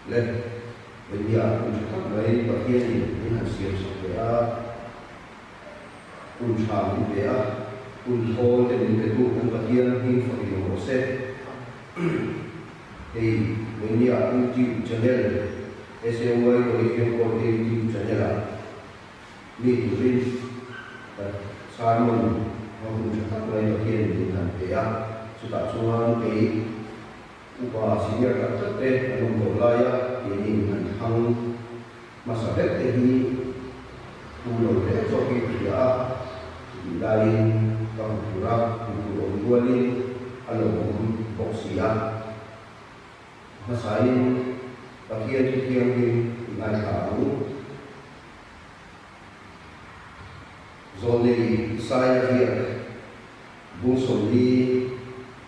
Le, India hun tha tak mai Pathianin min han siam sak leh a, hun tha min pe a, hun thawl te min pe tu kan Pathian hming fak in awm rawh se. Hei India YouTube channel SAY Collegium Court te YouTube channel ah mi turin Sermon a hun tha tak mai Pathianin min han pe a, chutah chuan kei Upa senior tak tak te an awm tawh laia keini an thlang hmasa vek te hi thu lo hle zawk hi ka hria a, chutih laiin ka hmu tur a, hmu tur awm rualin a lo awm bawk si a. Hmasain Pathian thu thianghlim i ngaithla ang u. Zawlnei Isaia ziak Bung 40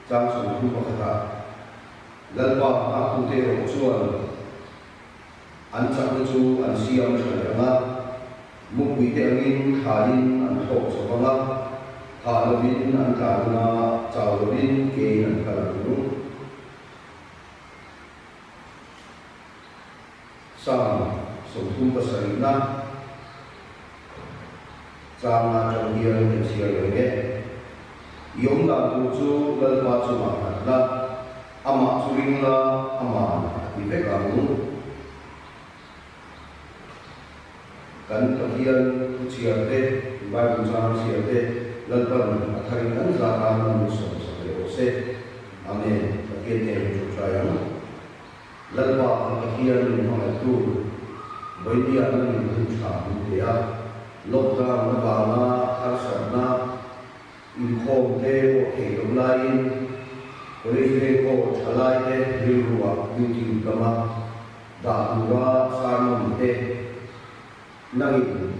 chang 31 ah Lalpa nghaktute erawh chuan an chakna chu an siam tha leh ang a, mupuite angin thlain an thlawk chho ang a, hah lovin an tlan ang a, chau lovin kein an kal ang. Psalm 37 na changa atang hian kan chhiar reng e. I awm dan tur chu Lalpa chungah nghat la, amah chu ring la, ama'n a ti vek ang. Kan Pathian thu chhiar te, Bible chang chhiar te Lalpan a tharin kan zat a, min sawmsak leh rawh se. Amen. Pathian nen kan ṭawngṭai ang. Lalpa kan Pathian min hmangaihtu Vawinia na min hun tha min pe a, lockdown avanga harsatna inkhawm te pawh theih loh laiin College Veng pawh thalai te rilruah YouTube lama dah tura sermon te nangin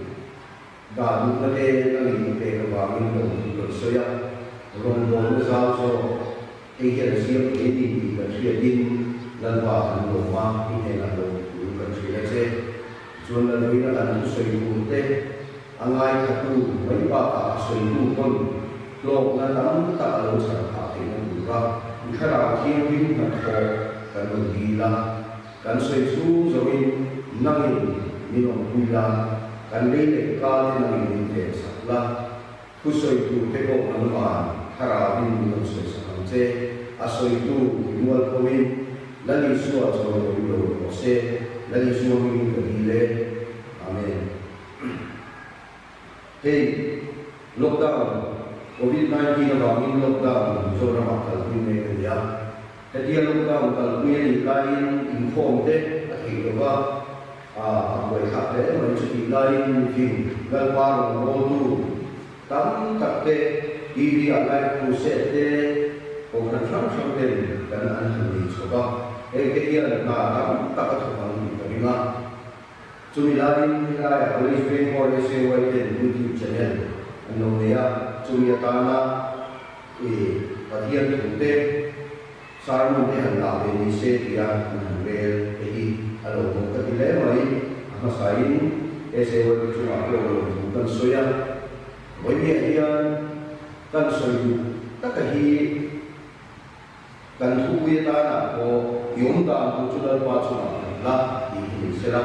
dah duhna te nangin i pek avangin lo thu kan sawi a, rawngbawlna zau zawk Hei hian a siam thei ni tih kan hriatin Lalpa kan lawm a, i hnenah lo thu kan hrilh a che. Tichuan Lalpuina kan thusawi tur te a ngaithatu mai bakah a sawitu pawn hlawkna tam tak a lo chhan phah theihna tura i thlarau thianghlim hnathawh kan rawn dil a. Kan sawi chhung zawhin nangin min awmpui la, kan lei leh ka te nangin min vensak la. Thusawi tur te pawh an van thlarauin min rawn sawi sak ang che. A sawitu mual phoin Lal Isua chawimawi lo rawh se. Lal Isua hmingin ka dil e. Amen. Hei lockdown, Covid 19 avangin lockdown Mizoramah kalpui mek a ni a. Hetia lockdown kalpui a nih laiin inkhawm te a theih lo va, a buaithlak hle mai. Chutih laiin mifing Lalpa rawn bawltu tam tak te, TV ah live crusade te, kohhran hrang hrang ten kan an han nei chho va, heng te hian hna tam tak a thawk ang tih ka ring a. Chumi laiin helaiah College Veng Hall SAY ten YouTube channel an lo nei a, chumi atana i Pathian thu te, sermon te han dah ve ni se tia an han rel te hi a lo bawk ka ti hle mai. A hmasain SAY te chungah pawh lo thu kan sawi a, vawiin hian kan sawi duh taka hi, Kan thupui atanah pawh i awm dan tur chu Lalpa chungah nghat la tih hi ni sela,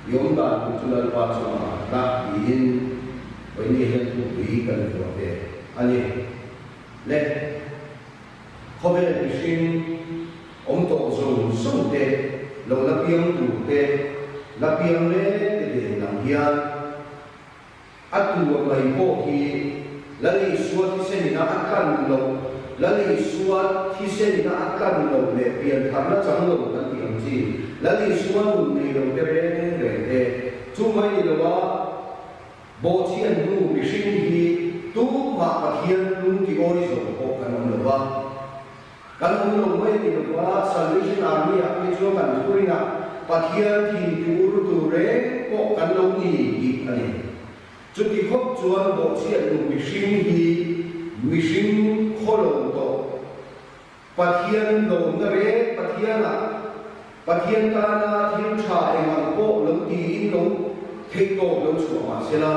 i awm dan tur chu Lalpa chungah nghat la tiin vawiin hian thupui kan vuah ve a ni. Le, khawvel mihring awm tawh zawng zawng te, lo la piang tur te, la piang mek te nen lam hian, A tur mai pawh hi Lal Isua thisen ina a tlan loh, Lal Isua thisen ina a tlan loh leh piantharna chang lo kan tih ang chi, Lal Isua nun nei lo te reng reng te, chu mai ni loa bawhchhian hnu mihring hi tumah Pathian lung ti awi zo pawh kan awm lo va. Kan awm lo mai ni lova Salvation Army ah phei chuan kan thurin ah Pathian thin ti ur tur reng pawh kan lo ni tih a ni. Chuti khawp chuan bawhchhiat nu mihring hi mihring khaw lo tawh Pathian lawmna reng Pathian ah Pathian tana thil tha eng ang pawh lo tiin lo theih tawk lo chhuah mahsela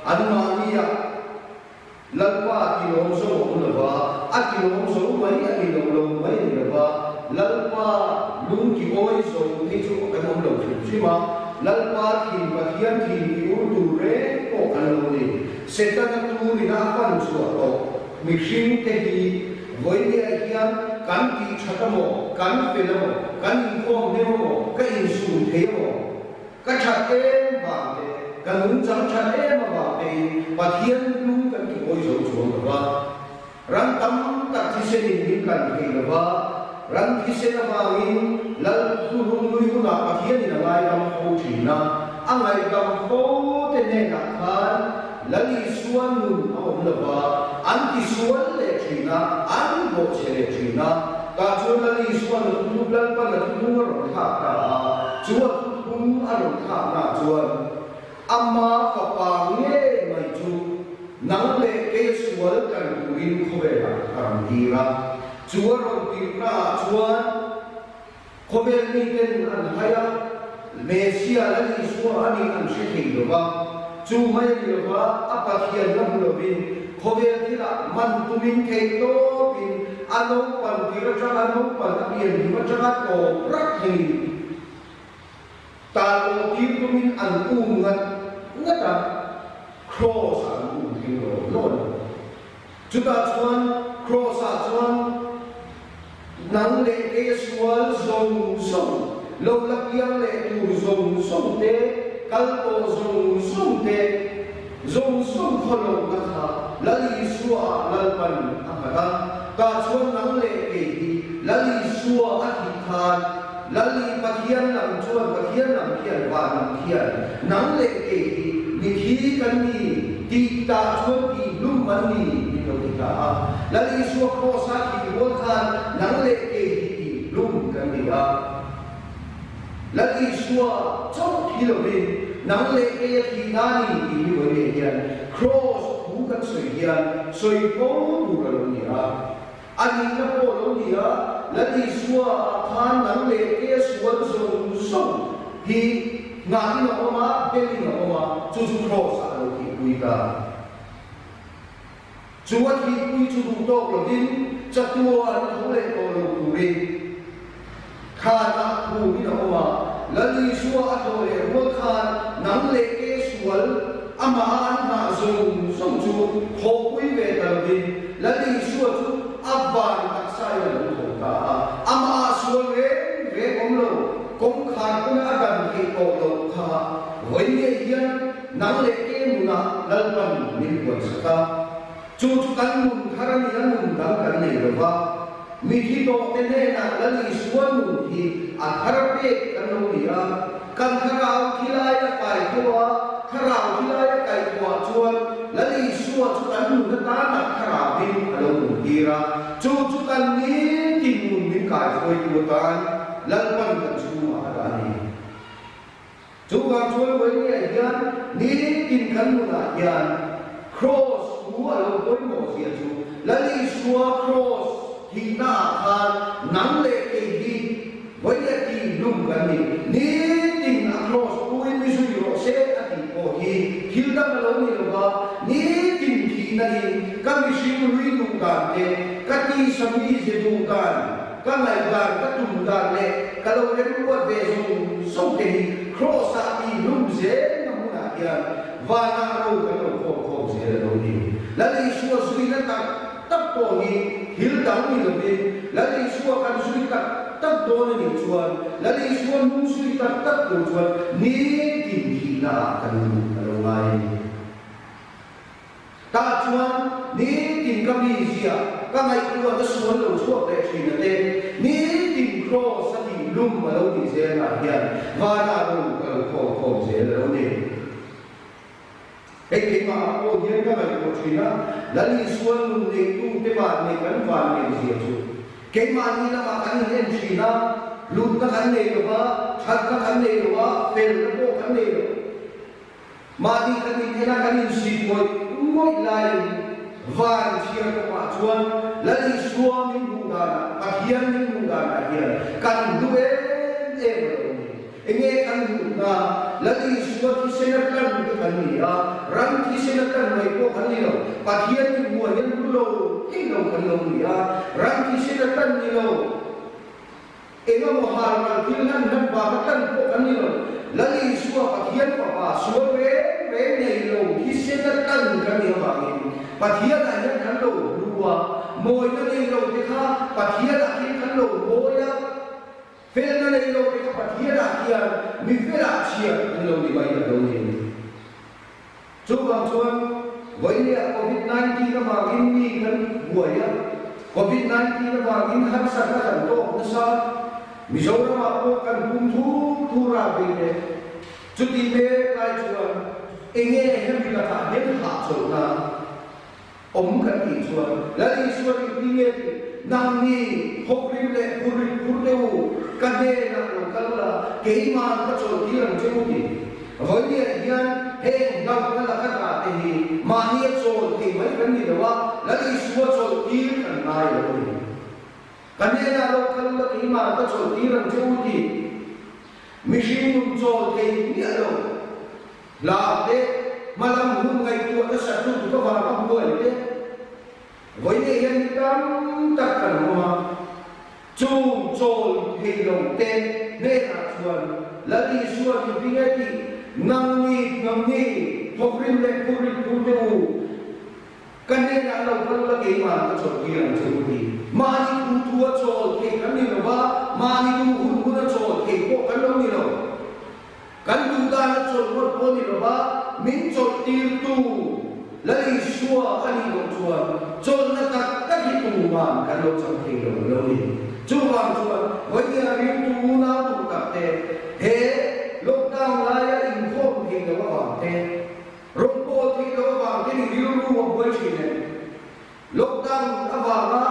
anmahni ah Lalpa a ti lawm zo a awm lova, a ti lawm zo mai a ni lo lo mai a ni lova, Lalpa lung ti awi zo phei chu kan awm lo hrim hrim a, Lalpa thin Pathian thin ti ur tur reng pawh kan lo ni. Setana turina a pan chhuah tawh mihring te hi vawinia hian kan tih that amaw, kan fel amaw, kan inkhawm hneu amaw, ka insum thei amaw, Ka that em vang te, ka nungchang that em avang tein Pathian lu kan ti hawi zo chuang lo va. Ram tam tak thisen in min kan thei lo va, ram thisen avangin Lal Thurung lui hunah Pathian in a ngaidam fo thin a, a ngaihdam fo te hnenah khan Lal Isua nun a awm lo va, an tisual leh thin a, an bawhchhe leh thin a. Tah chuan Lal Isua'n a thuthlung Lalpan a thuthlung a rawn thlak ta a, chu a thuthlung a rawn thlaknaah chuan ama fapa ngei mai chu nang leh kei sual kan turin khawvelah a rawn tir a. Chu a rawn tirhnaah chuan khawvel miten an hai a, Messiah Lal Isua a nih an hre thei lo va, chu mai a ni lo va, a Pathian la hmu lovin khawvel thilah man tumin theihtawpin a naupan tir atanga naupan a pian hlim atanga tawp rak thlengin tal awh tir tumin an um ngat ngat a, Kraws ah an um thei lo lo a ni. Chutah chuan Kraws ah chuan nang leh kei a sual zawng zawng, lo la piang leh tur zawng zawng te, kal tawh zawng zawng te, zawng zawng khaw lohna kha Lal Isua ah Lalpan a nghat a. Tah chuan nang leh kei hi Lal Isua a thih khan Lal I Pathian lam chuan Pathian lam khian van lam khian nang leh kei hi mithi kan ni tih tah chuan tih hlum an ni min lo ti ta a. Lal Isua Kraws-a thih rual khan nang leh kei hi tih hlum kan ni a. Lal Isua chauh thi lovin nang leh kei a thih na ni tih hi vawi leh hian Kraws thu kan sawi hian sawi fo tur a lo ni a. A nihna pawh lo ni a, Lal Isua ah khan nang leh ke sual zawng zawng hi ngah in a awm a, bel in a awm a, chu chu Kraws ah a lo thihpui ta. Chu a thihpui chu duh tawk lovin chatuan tho leh tawh lo turin khan ah phum in a awm a, Lal Isua a thawh leh rual khan nang leh ke sual amah a an nghah zawng zawng chu thawhpui ve ta lovin Lal Isua chu a van taksa in a lo tho ta a, amah ah sual reng reng awm lo, kawngkhar huna a dan theih tawh loh kha vawi ngei hian nang leh ke nunah Lalpan min puansak a. Chu chu kan nun thar a ni a, nun dang kan nei lo va. Mithi tawhte hnenah Lal Isua nun hi a thar pek kan lo ni a. Kan thlarau thi laia kai tho a, thlarau thi laia kai thuah chuan Lal Isua chu kan nun atana thlarauvin a lo nun tir a. Chu chu kan nitin nun min kaihruaitu atan Lalpan kan chhungah a dah a ni. Chuvang chuan Vawinia hian nitin kan nunah hian Kraws thu a lo pawimawh zia chu Lal Isua Kraws thihna ah khan nang leh kei hi Vawinia tih hlum kan ni. Nitin a Kraws puin mi zui rawh se a tih pawh hi thil dang a lo ni lo va, nitin thihna in ka mihring lui duh dan te, ka tisa mize duh dan, Ka ngaihdan, ka tum dan leh ka lo remruat ve zawng zawng te hi Kraws-ah tih hlum zelna hmunah hian vanah ro kan lo khawm khawm zel a lo ni. Lal Isua zuina tak tak pawh hi thil dang ni lovin Lal Isua kan zui tak tak dawn a nih chuan Lal Isua hnung zui tak tak tur chuan nitin thihna ah kan luh a lo ngai a ni. Tah chuan nitin ka mizia ka ngaihtuahna sual lo chhuak leh thin a te, nitin Kraws a tih lum a lo tih zelah hian vanah ro ka lo khawm khawm zel a lo ni. Hei keimah ah pawh hian ka ngaihtuah thin a, Lal Isua nun neitu te van nei kan van nei zia chu keimahni lamah kan in en thin a, hlutna kan nei lo va, thatna kan nei lo a, felna pawh kan nei lo. Mahni kan inthena kan insih ngawih ngawih laiin van chhiar kawpah chuan Lal Isua min hmuh danah, Pathian min hmuh danah hian kan hlu em em a lo ni. Enge kan hmuhna? Lal Isua thisen a tlan te kan ni a, ram thisen a tlan mai pawh kan ni lo. Pathian min hmuh ah hian hlu lo thei lo kan lo ni a, ram thisen a tlan ni lo. Engemaw halral thil hlan hlan vanga tlan pawh kan ni lo. Lal Isua Pathian Fapa sual reng reng nei lo thisen a tlan kan nih avangin Pathianah hian kan lo hlu a, mawina nei lo te kha Pathianah khian kan lo mawi a, felna nei lo te kha Pathianah khian mi felah chhiar kan lo ni mai a lo ni. Chuvang chuan vawinia Covid 19 avangin mi kan buai a, Covid 19 avangin harsatna kan tawk nasa, Mizoramah pawh kan pum thur thur a vei le. Chuti mek lai chuan enge hemi lakah hian hahchawlhna awm kan tih chuan Lal Isua rin ti nge tih nangni thawkrim leh phurrit phur te u ka hnenah lo kal la, keiman ka chawlhtir ang che u tih. Vawinia hian heng hlauhna laka tah te hi mahnia chawl thei mai kan ni lo a, Lal Isua chawlhtir kan ngai lo a ni. Ka hnenah lo kal la keiman ka chawlhtir ang che u tih mihring nun chawl thei miah lo. Hla te, hmalam hun ngaihtuah nasat lutuk avanga buai te, vawiin hian mi tam tak kan awm a, chung chawl thei lo te hnenah chuan Lal Isua min ti nge tih nangni nangni thawkrim leh phurrit phur te u, ka hnenah lo kal la keimah ka chawlhtir ang che u ti. Mahni thu thua chawl thei kan ni lo va, mahni duh hun huna chawl thei pawh kan lo ni lo. Kan duh dan a chawlh ngawt pawh ni lova min chawlh tirtu Lal Isua a nih loh chuan chawlhna tak tak hi tuman kan lo chang thei lo lo ni. Chuvang chuan vawinia ringtu unau duh tak te he lockdown laia inkhawm thei lo avang te, rawngbâwl thei lo avang te ni rilru a buai thin em? Lockdown avanga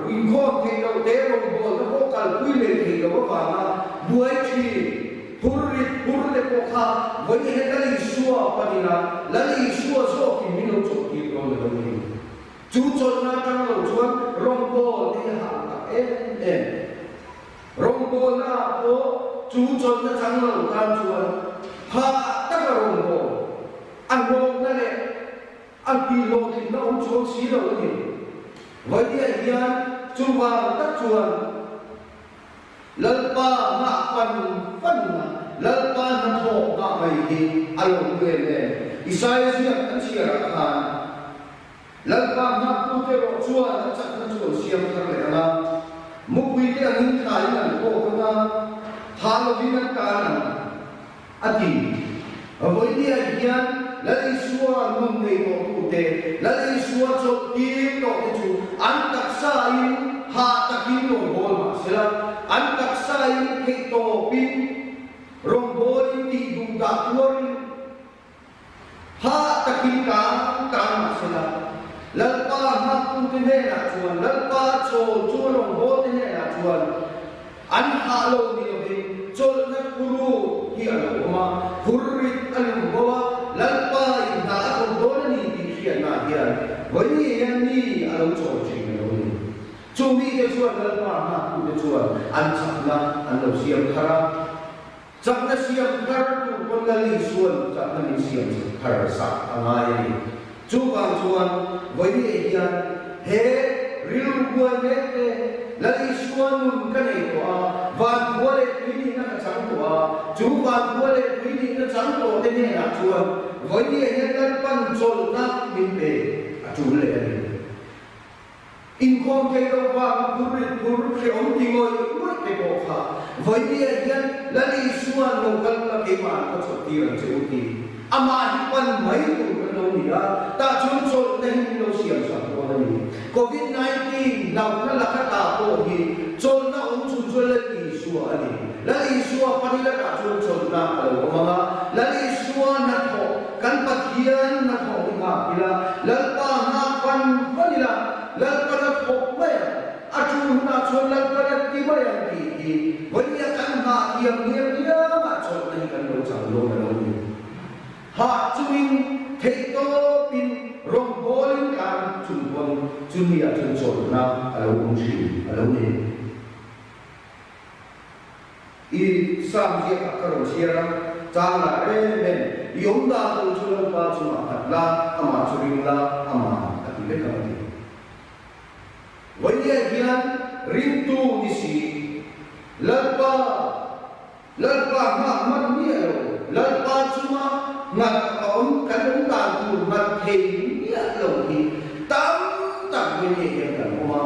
inkhawm theih loh te, rawngbawlna pawh kalpui leh theih loh avanga buai thin, phur rit phur te pawh kha vawiin hian Lal Isua panina Lal Isua zawkin min lo chawlhtir dawn a lo ni. Chu chawlhna atang lo chuan rawngbawlna hi a hah tak em em. Rawngbawlna ah pawh chu chawlhna chang lo tan chuan hah taka rawngbâwl a hlawkna leh A tihhlawhtlinna awm chuang si lo a ni. Vawiah hian chuvang tak chuan Lalpa nghah fan fanna, Lalpa hnathawh nghah mai hi a lo hmu em em. Isaia ziak an chhiarah khan Lalpa nghaktute erawh chuan an chakna chu an siam thar leh ang a, mupuite angin thlaiin an kawk ang a, hah lovin an tan ang. A ti. Vawinia hian Lal Isua nun nei tawhtute, Lal Isua chawlhtir tawhte chu an taksain hah takin rawngbâwl mah sela, an taksain theihtâwpin rawngbâwlin tih duh dah tuarin hah takin tâng tâng mah sela, Lalpa nghaktute hnênah chuan, Lalpa chawl chu rawngbâwlte hnênah chuan An hah lo ni lovin chawlhna phuru hi a lo awm a, phurrit a lum bo a, Lalpa in hna a thawk dawn a ni tih hriatnah hian vawiin hian mi a lo chawl thin a lo ni. Chu mite chuan Lalpa nghaktute chuan an chakna an lo siam thar a, chakna siam thar tur pawn Lal Isuan chakna min siam thar sak a ngai a ni. Chuvang chuan vawiin hian he rilru buai mek te Lal Isua nun ka nei tawh a, van khua leh tui nihna ka chang tawh a, chu van khua leh tui nihna chang tawh te hnenah chuan vawiin hian Lalpan chawlhna min pe a tul leh a ni. Inkhawm thei lo vanga phur rit phur hrehawm ti ngawih ngawih te pawh kha vawiin hian Lal Isua'n lo kal la keimah an ka chawlhtir ang che u ti. Amah hi pan mai tur kan lo ni a, tah chuan chawlhna hi min lo siam sak dawn a ni. Covid 19 hlauhna laka tah pawh hi chawlhna awm chhun chuan Lal Isua a ni. Lal Isua pan ila tah chuan chawlhna a lo awm ang a, Lal Isua hnathawh Kan Pathian hnathawh hi nghak ila, Lalpa nghak fan fan ila, Lalpan a thawk mai ang, a tul hunah chuan Lalpan a ti mai ang tih hi vawinia kan nghah thiam hiam hiamah chawlhna hi kan lo chang dawn a lo ni. Hah chungin theihtawpin rawngbawlin kan chung pawn chumi ah chuan chawlhna a lo awm thin a lo ni. I Sam ziakah ka rawn chhiar a, chang lah reng em, i awm dan tur chu Lalpa chungah nghat la, amah chu ring la, amah a ti vek ang a ti. Vawinia hian ringtu ni si. Lalpa, Lalpa nghak hman miah lo, Lalpa chunga nghat a awm kan awm dan tur nghat thei miah lo hi tam tak vawiin hian kan awm a.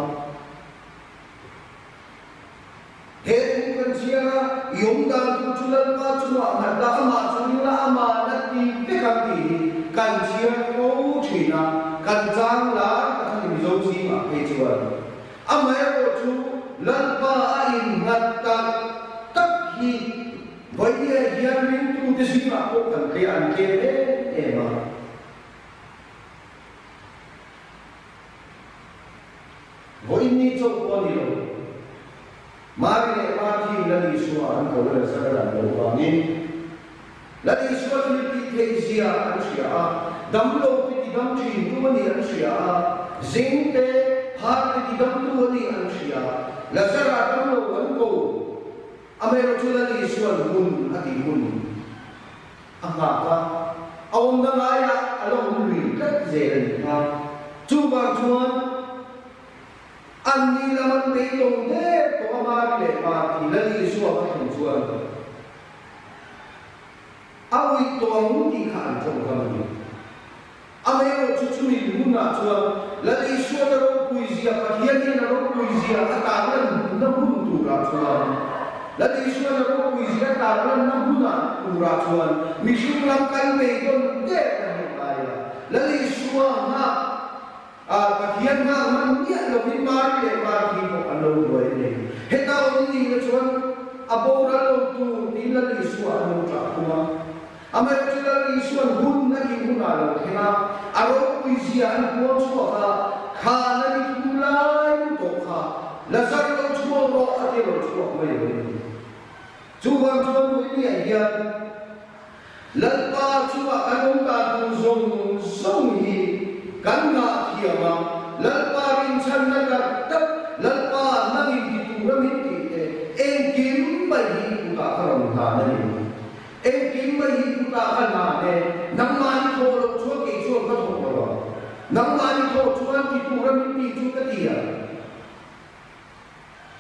He thu kan chhiar a, i awm dan tur chu Lalpa chungah nghat la, amah chu ring la, amah na ti vek ang tih hi kan chhiar fo thin a, kan chang lai tak a ni Mizo zingah phei chuan. Amaherawh chu Lalpa a innghat tak tak hi vawinia hian ringtute zingah pawh kan tle an tlem em em a. Vawiin ni chauh pawh a ni lo. Mari leh Marthi Lal Isua an ko la zar an lo vangin Lal Isua thil tih theih zia an hria a, damlo te ti dam thin tu a nih an hria a, zing te, phar te ti dam tu a nih an hria. Lazara damlo an ko. Amaherawhchu chu Lal Isua'n hun a tih hun a nghak a, a awmna ngaiah a la awm lui tlat zel a nih kha. Chuvang chuan an ni lam an beidawng der tawh a Mari leh Marthi Lal Isua va thlen chuan a uih tawh ang tih kha an tawngkam a ni. Amaherawh chu chumi hunah chuan Lal Isuate ropuizia, Pathian hian a ropuizia a tarlan na hun turah chuan, Lal Isuan a ropuizia a tarlanna hunah turah chuan mihring lam kan beidawn der na hmuh ngai a. Lal Isua nghak a, Pathian nghak man miah lovin Mari leh Marthi pawh an lo buai a ni. Heta awm nihna chuan a boral lo tur tiin Lal Isua an lo ṭah thung a. Amaherawhchu chu Lal Isua'n hun a tih hunah lo thleng a, a ropui zia an puang chhuak a, kha la ni thum lai mu tawh kha Lazar lo chhuak rawh a ti lo chhuak mai lo a ni. Chuvang chuan Ruihliah hian Lalpa chungah kan awm dan tur zawng zawng hi kan ngah thiam a, Lalpa rinchhanna tak tak, Lalpa nangin ti tura min tih te engkim mai hi kutah ka rawn hlan a ni. Engkim mai hi kutah ka hlan e, nangmah i thawh loh chuan kei chuan ka thawk lo ang. Nangmah i thawh chuan ti tura min ti chu ka ti ang.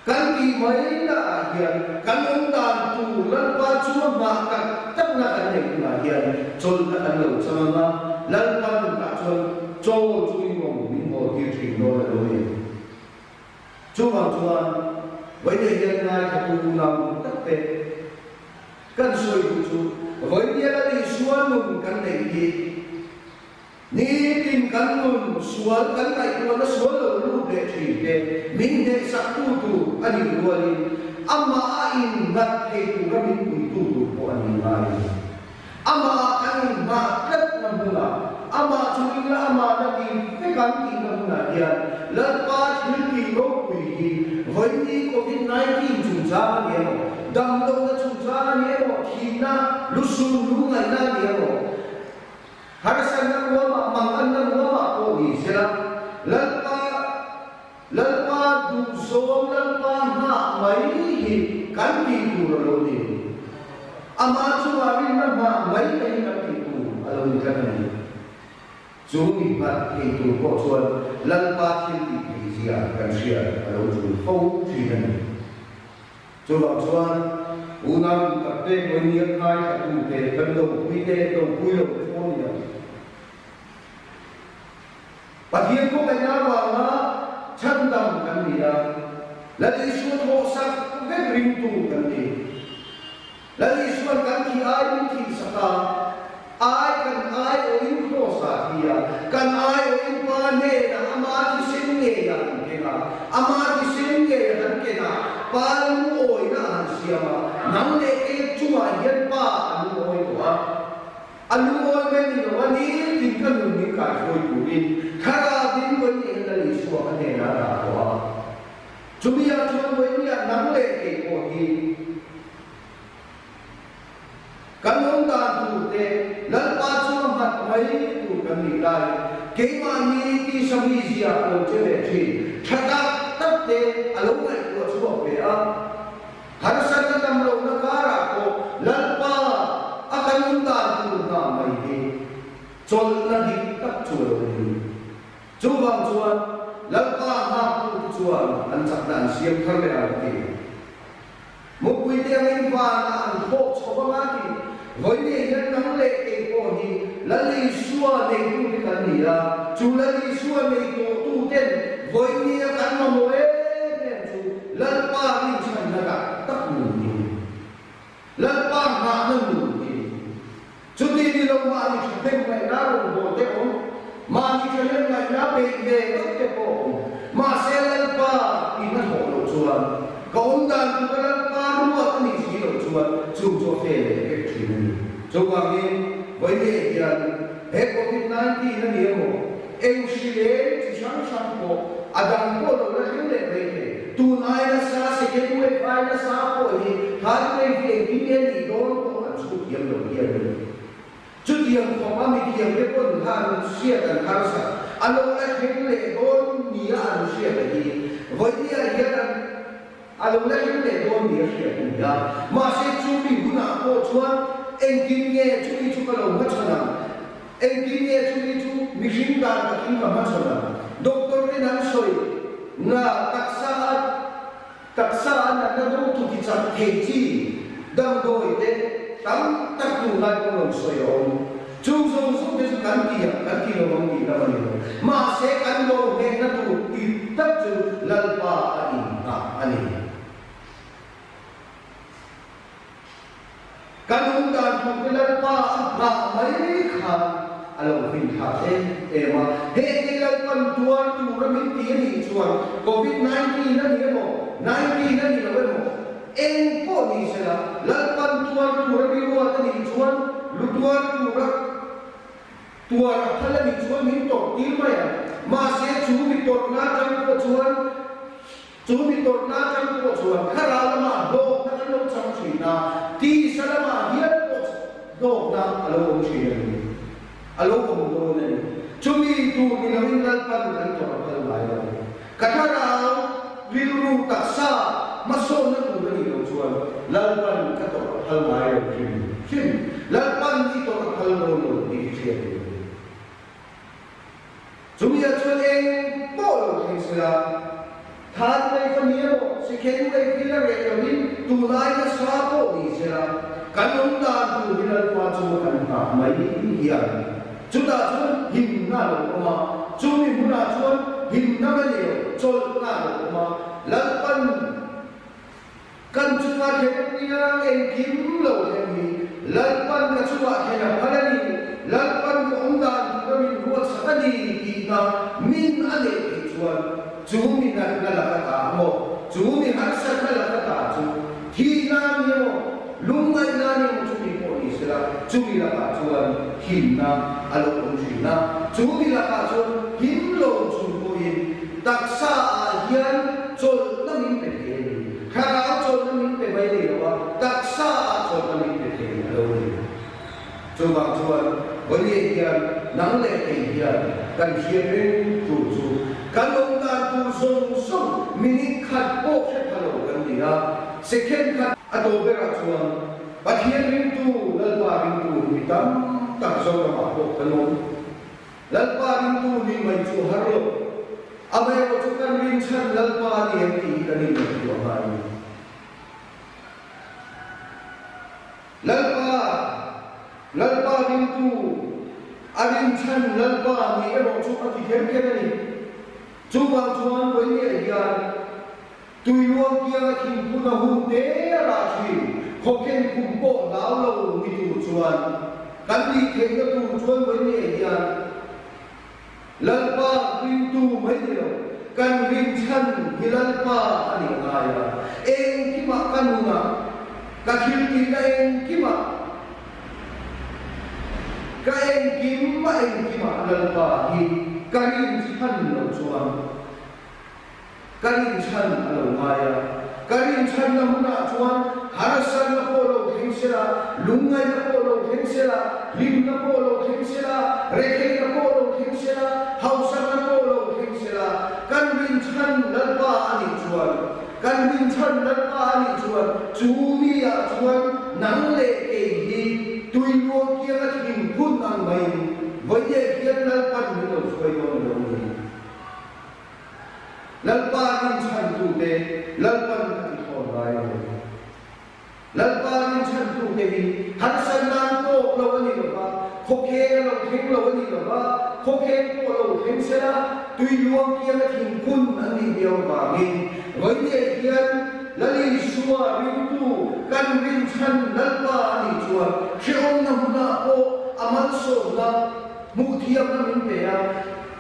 Kan tih mai naah hian kan awm dan tur Lalpa chu a hmah tak takna kan neih hunah hian chawlhna kan lo chang ang a, Lalpa nunah chuan chawl chu i mawng min haw tir thin dawn a lo ni. Chuvang chuan vawiin hian ngaithla tu unau duh tak te, Kan sawi duh chu vawinia la ni sual nun kan neih hi nitin kan nun sual kan ngaihtuahna sual lo lut leh thin te min hnehsak tu tur a nih rualin amah a innghat thei tura min puitu tur pawh a ni ngai a ni. Amah ah kan inngah tlatna hmunah, amah chu ila amah na ti vek ang tihna hmunah hian Lalpa thil tih ropui hi vawiini Covid 19 chungchang a ni emaw, damlohna chungchang a ni emaw, thihna, lusun, lungngaihna a ni emaw, harsatna ruamah, manganna ruamah pawh ni sela, Lalpa Lalpa duhzawm Lalpa nghah mai hi kan tih tur a lo ni. Amah chungah rinna nghah mai mai hi kan tih tur a lo ni tlat a ni. Chu mi hmat thei tur pawh chuan Lalpa thil tih theih zia kan hriat a lo tul fo thin a ni. Chuvang chuan unau duh takte vawinia khai thlatute kan lo pui te, lo pui lo te pawh ni ang. Pathian kawngkaihna avanga chhandam kan ni a, Lal Isua thawhsak vek ringtu kan ni. Lal Isua'n kan thih ai min thihsak a, ai kan ai awhin Kraws ah thi a, kan ai awhin Pa hnenah Ama thisen ngeiah an keng a, Ama thisen ngei a han ken a, Pa lungawina a han siam a, nang leh kei chungah hian Pa a lungawi tawh a. A lungawi mai ni lo a, nitin ka nun min kaihruai turin Thlarauin Vawiin Lal Isua ka hnenah a dah tawh a. Chumi ah chuan Vawinia nang leh kei pawh hi kan awm dan tur te Lalpa chu a nghat mai tur kan nih laiin keimahni tisa mizia a lo che ve thin. Tha tak tak te a lo ngaihtuah chhuak ve a. Harsatna tam lohna karah pawh Lalpa a kan awm dan tur hna mai hi chawlhna dik tak chu a lo ni. Chuvang chuan Lalpa nghaktu te chuan an chakna an siam thar leh ang ti. Puite angin vanah an thawk chho anga ti. Vawiin hian nang leh kei pawh hi Lal Isua neitute kan ni a, chu Lal Isua nei tawhtuten vawinia kan mamawh em em chu Lalpa rinchhanna tak tak nun hi a ni. Lalpa nghahna nun hi a ni. Chuti ni lo mahni thahnem ngaihna rawngbawlte te awm, mahni thahnem ngaihna beih ve ngawt te pawh awm. Mahse Lalpa in a thawh loh chuan, ka awm dan tur ka Lalpa ruat a nih si loh chuan chu chu a fe leh vek thin a ni. Chuvangin vawiin hian he Covid 19 a ni emaw, eng hri leng chi hrang hrang pawh a dang pawh lo la thleng leh mai thei. Tun ai nasa second wave ai nasa pawh hi third wave hi engtin nge nih dawn pawh an chhut thiam lo hian a ni. Chutiang khawpa mithiam te pawn khan hriat an harsa a lo la thleng leh dawn nia an hriat a hi vawinia hian an a lo la thleng leh dawn nia hriat a ni a. Mahse chumi hunah pawh chuan engtin nge chumi chu ka lo hmachhawn ang? Engtin nge chumi chu mihring dan takin ka hmachhawn ang? Doctor ten an sawi na taksa a taksa a natna do tu ti chak thei chi damdawi te tam tak tunlai pawh rawn sawi a awm. Chung zawng zawng te chu kan ti ang, kan ti lo ang tih lam a ni lo. Mahse kan lo hnehna tur dik tak chu Lalpa a inngah a ni. Kan awm dan tur te Lalpa a nghah mai kha a lo hmin thlak em em a. Heng hi Lalpan tuar tura min ti a nih chuan Covid 19 a ni emaw, 19 a ni lo emaw, eng pawh ni sela Lalpan tuar tura mi ruat a nih chuan lu tuar tura tuar a phal a nih chuan min tawrh tir mai ang. Mahse chu mi tawrhna atang pawh chuan Chu mi tawrhna atang pawh chuan thlarau lamah hlawkna kan lo chang thin a, tisa lamah hian pawh hlawkna a lo awm thin a ni. A lo awm dawn a ni. Chumi tur ni loin Lalpan kan tawrh a phal ngai lo. Ka thlarau rilru taksa hmasawnna tur a nih loh chuan Lalpan ka tawrh a phal ngai lo hrim hrim. Lalpan i tawrh a phal dawn lo tih hi hriat tur a ni. Chumi ah chuan eng pawh lo thleng sela, third wave a ni emaw, second wave hi la reh loin tunlai nasa pawh ni sela, kan awm dan tur hi Lalpa chu kan nghah mai hian chutah chuan himna a lo awm a, chumi hmunah chuan himna mai leh chawlhna a lo awm a, Lalpan Kan chungah thlen apiang engkim lo thlen hi Lalpan ka chungah thlen a phal a ni, Lalpan ka awm dan tura min ruatsak a ni tihna min a neih theih chuan chu mi natna laka ta emaw, chu mi harsatna laka ta chu thihna a ni emaw, lungngaihna a ni emaw chumi pawh ni sela, chumi lakah chuan himna a lo awm thin a, chu mi lakah chuan him lo chung pawhin taksa ah hian chawlhna min pe thei a ni. Thlarau chawlhna min pe mai nei lo a, taksa ah chawlhna min pe thei a lo ni. Chuvang chuan Vawiin hian nang leh kei hian kan hriat reng tur chu kan awm dan tur zawng zawng minute khat pawh hre pha lo kan ni a, second khat a tawp berah chuan Pathian ringtu, Lalpa ringtu hi mi tam tak Zoramah pawh kan awm. Lalpa ringtu nih mai chu a har lo. Amaherawh chu kan rinchhan Lalpa a ni em tih hi kan inngaihtuah ngai a ni. Lalpa, Lalpa ringtu, a rinchhan Lalpa nih erawh chu a ti kher kher a ni. Chuvang chuan vawinia hian Tui luang kianga thingphun a hun te a rah thin. Khawkhen khum pawh hlau lo ni tur chuan kan nih theihna tur chuan vawinia hian Lalpa ringtu mai ni lo, kan rinchhan hi Lalpa a nih ngai a. Engkimah ka nunah, ka thiltihna engkimah, ka engkim a engkimah Lalpa hi ka rinchhan lo chuan, Ka rinchhan a lo ngai a. Ka rinchhanna hmunah chuan harsatna pawh lo thleng sela, lungngaihna pawh lo thleng sela, hlimna pawh lo thleng sela, retheihna pawh lo thleng sela, hausakna pawh lo thleng sela, kan rinchhan Lalpa a nih chuan, kan rinchhan Lalpa a nih chuan chu mi ah chuan nang leh kei hi tuiluang kianga thingphun ang maiin vawiin hian Lalpan min lo hruai dawn a lo ni. Lalpa rinchhantute Lalpan a ti thawn ngai lo. tute hi harsatna an tawk lo a ni lo va, khawkheng a lo thleng lo a ni lo va, khawkheng pawh a lo thleng sela tui luang kianga thingphun an nih miau avangin vawinia hian Lal Isua ringtu kan rinchhan Lalpa a nih chuan hrehawmna hmunah pawh a malsawmna hmuh thiamna min pe a,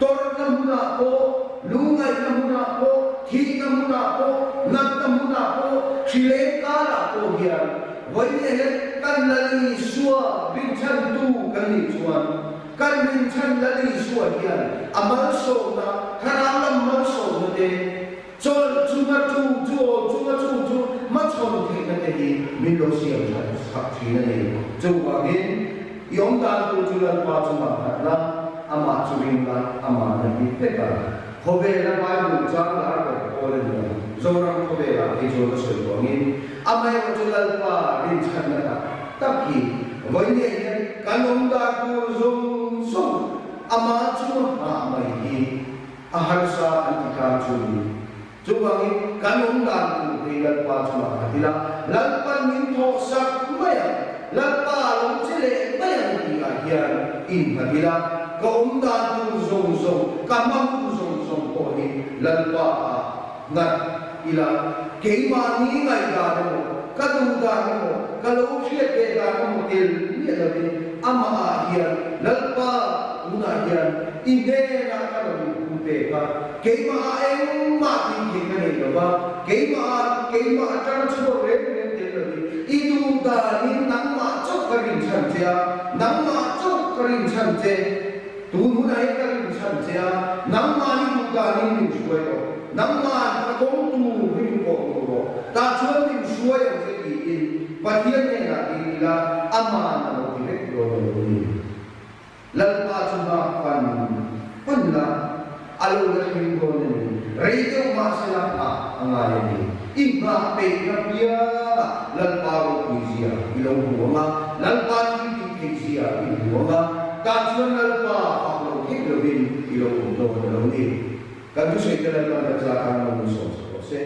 tawrhna hmunah pawh, lungngaihna hmunah pawh, thihna hmunah pawh, natna hmunah pawh, hrileng karah pawh hian vawinia hian kan Lal Isua rinchhantu kan nih chuan kan rinchhan Lal Isua hian a malsawmna, thlarau lam malsawmna te, Chawlh chunga chu chu aw chunga chu chu hmachhawn theihna te hi min lo siam that sak thin a ni. Chuvangin, i awm dan tur chu Lalpa chungah nghat la, amah chu ring la, amah na hi vek a. Khawvela Bible chang lar ber pawl a ni ang. Zoram khawvelah phei chuan ka sawi tawh angin, amaherawh chu Lalpa rinchhanna tak tak hi vawinia hian kan awm dan tur zawng zawng amah chunga nghah mai hi A harsa an ti tlang chu ni. Chuvangin kan awm dan tur phei Lalpa chungah khat ila, Lalpan min thawh sak mai ang, Lalpa a lo che leh mai ang tihah hian innghat ila, ka awm dan tur zawng zawng, ka hma hun zawng zawng pawh hi Lalpa ah nghat ila, keimahni ngaihdan emaw, ka duh dan emaw, ka lo hriat ve dan emaw tel miah lovin amah ah hian Lalpa tunah hian i hnenah ka rawn inhum pek a, keimah ah engmah tih theih ka nei lova, keimah ah keimah atanga chhuak reng reng tel lovin i duh danin nangmah chauh ka rinchhan che a, nangmah chauh ka rinchhan che. Tun hunah hi ka rinchhan che a, nangmahni duh danin min hruai rawh, nangmahn ka kawng tur hi min kawh duh rawh, tah chuan min hruai ang che tiin Pathian hnenah ti ila aman a lo ti vek dawn a lo ni. Lalpa chu nghak pan pan la, a lo la thleng dawn a ni, rei deuh mahsela nghah a ngai a ni. I nghah peihna piangah Lalpa ropui zia i lo hmu ang a, Lalpa thil tih theih zia i hmu ang a, tah chuan Lalpa fak lo theih lovin i lo awm dawn a lo ni. Kan thusawi te Lalpan kan zah tan lo min sawm sak rawh se.